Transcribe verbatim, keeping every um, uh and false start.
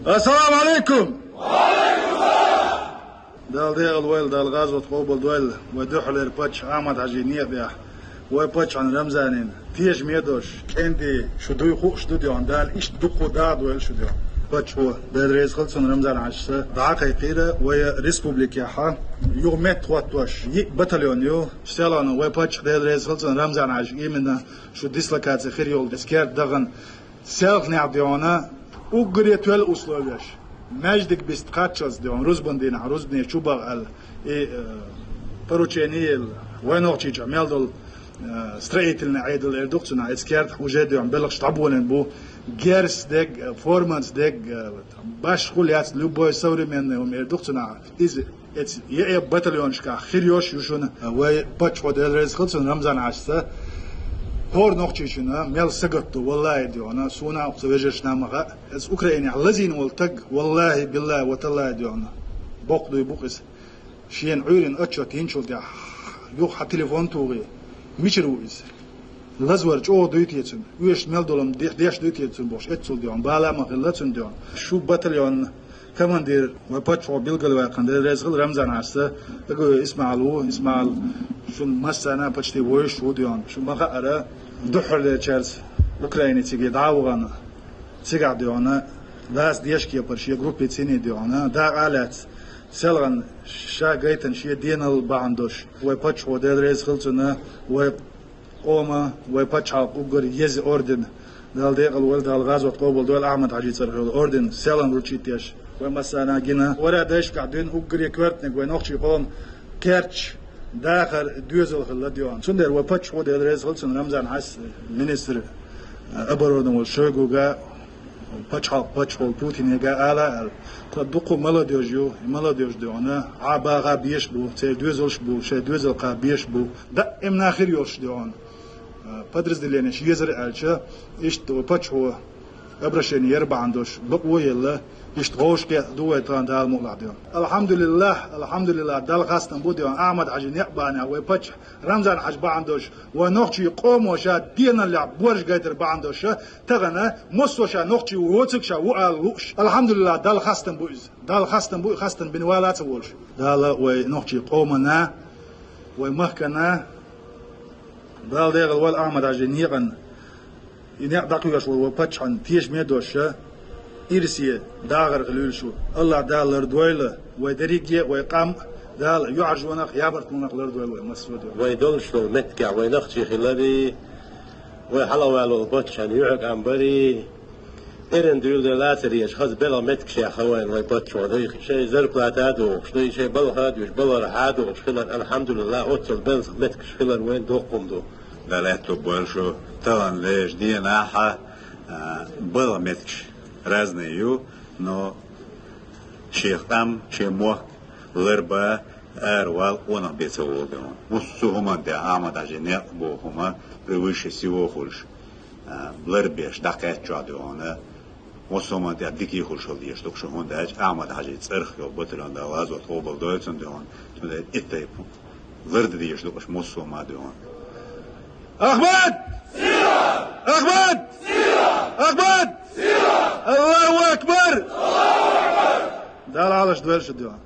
Ассаламу алейкум! Дала декъала войла, Дала гӀазот къобал дойла, вай дуьххьарлера паччахь Ахьмад-Хьажин некъа тӀехь, вай паччахьан Рамзанан тешаме а долуш, кӀентий шу дуй хууш ду, дехьа Дала иштта дукха дагӀа дойла шу, дехьа. Паччахьо, Дела реза хила цунна, Рамзан-Хьаьжас дӀа а кхайкхийра вай республикехь, юха меттахӀоттош йиъ батальон ю, селхана вай паччахь, Дела реза хила цунна, Рамзан-Хьаьжас именно шу дислокаци хир йолу деза керта дахана, селханехь, дехьа, уггаре тоьлла условияш. Маьждиг биста кхаччалц, дехьа, рузбан дийнахь, рузбане чу баха аьлла, и, э, поручение елла. Вай Нохчийчохь мел долу, э, строительный Ӏедал эр ду-кх цунах, эцу кертахь уже, дехьа, белхаш дӀаболийна бу. Герз дерг, э, форманца дерг, э, башхо лаьцна, любой современный хӀума эр ду-кх цунах. Иза эцу е-, е батальонашкахь хир йолуш ю шуна. Вай паччахьо, Дела реза хила цунна, Рамзан-Хьаьжас хӀора нохчичунна мел сагатдо, валлахӀи, дехьа, суна а, цу вежаршна а ма хаьа. Эцу Украинехь лазийна волу стаг, валлахӀи, биллахӀи ва таллахӀи, дехьа, боккха дуй бу-кх иза. Шена Ӏуьйранна отчет йинчул тӀаьхьа юха хьан телефон тухий, мичара ву иза? Лазавар чӀогӀа дуй те цуьнан? Оьшуш мел долу хӀума де-, деш дуй те цуьнан бохуш, эццул, дехьа, бала а ма хилла цуьнан, дехьа. Шу батальонан командир вай паччахьо билгалваьккхина, Дела реза хила, Рамзан-Хьаьжас, Агуев ИсмаӀал ву, ИсмаӀал шуна массарна а почти вовзаш ву, дехьа. Шу ма хаьара, дуьххьарлерчаьрца Украине цига дӀа а вахана, цигахь, дехьа, лаца дешан кепара шен группе цӀийний, дехьа, дакъа а лаьцна, селхана ша гайтина шен денал бахьана долуш, вай паччахьо, Дела реза хила цунна, вай къоман, вай пачхьалкхан уггар еза орден, Дала декъала войла, Дала гӀазот къобал дойла, Ахьмад-Хьаьжин цӀарах йолу орден селхана вручить еш вай массарна а гина. Вара дайшкахь дуьйна уггаре коьртаниг вай нохчийн къоман керташ дахар доьзал хилла, дехьа. Цундела вай паччахьо, Дела реза хила цунна, Рамзан-Хьаьжас, министр, э, обороны волу Шойгуга, пачхьалкх-, паччахьо волу Путинга ала а аьлла, тхан дуккха молодёжь ю, и молодёжь, дехьа, Ӏа баха беш бу, церан доьзалш а бу, шайн доьзал кха беш а бу, даимна хир йолуш, дехьа, э, подразделенеш езара аьлча, иштта вай паччахьо обращение яр бахьана долуш, бакъо а елла, иштта вовшахкхетта ду вай тахана, Дала мукъалахь, дехьа. АлхьамдулиллахӀ, алхьамдулиллахӀ, Далла хастам бу, дехьа, Ахьмад-Хьаьжин некъ бахьанехь вай паччахь Рамзан-Хьаьжа бахьана долуш, вай нохчийн къомо ша деналлехь борж гайтар бахьана долуш, тахана массо а ша нохчи ву, воцург ша ву ала лууш, алхьамдулиллахӀ, Далла хастам бу иза. Далла хастам бу, и хастам бина вала а ца волуш. Дала вай нохчийн къомана, вай махкана, Дала декъала войла, Ахьмад-Хьаьжин некъана, и некъ дӀакхоьхьуш волу вай паччахьан тешаме а долуш, ирсе дахар хила вуьйлуш ву. АллахӀ Дала лардойла вай дерриге а, вай къам а, Дала юьхьӀаьржонах, ябартонах лардойла вай массо а. Вай долуш долу меттигехь вай нохчий хиларе, вай хьалаваьлла волу паччахьан юьхьа къам баре, эрна дуьйладелла а ца дезаш, хаза белхан меттигашкахь хилла вайна вай паччахьо, дай шайн зарплата а дохуш, дай шайн балха а дуьйш, балхара хьа а дохуш хилар, алхьамдулиллахӀ, оццул белхан меттигаш хилар вайна доккха хӀума ду. Дала аьтто бойла шу, таханлерчу дийнахь а, а, балхан меттигаш разный ю, но шен къам, шен мохк ларбан, аравала къонах бен ца волу, дехьа. Массо а хӀуманна тӀехь Ахьмад-Хьаьжин некъ боху хӀума превыше всего хуьлуш, а, ларбеш дӀакхаьчча, дехьа, массо а хӀуманна тӀехь дика хуьлуш хила дезаш ду-кх шу, хӀунда аьлча Ахьмад-Хьаьжин цӀарах йолу батальон, Дала гӀазот къобал дойла цунна, дехьа, цундела и тайпа лардан дезаш ду-кх аша массо а хӀума, дехьа. Ахьмад! Ахьмад! Ахьмад! Аллаху акбар! Дала Ӏалаш дойла шу, дехьа.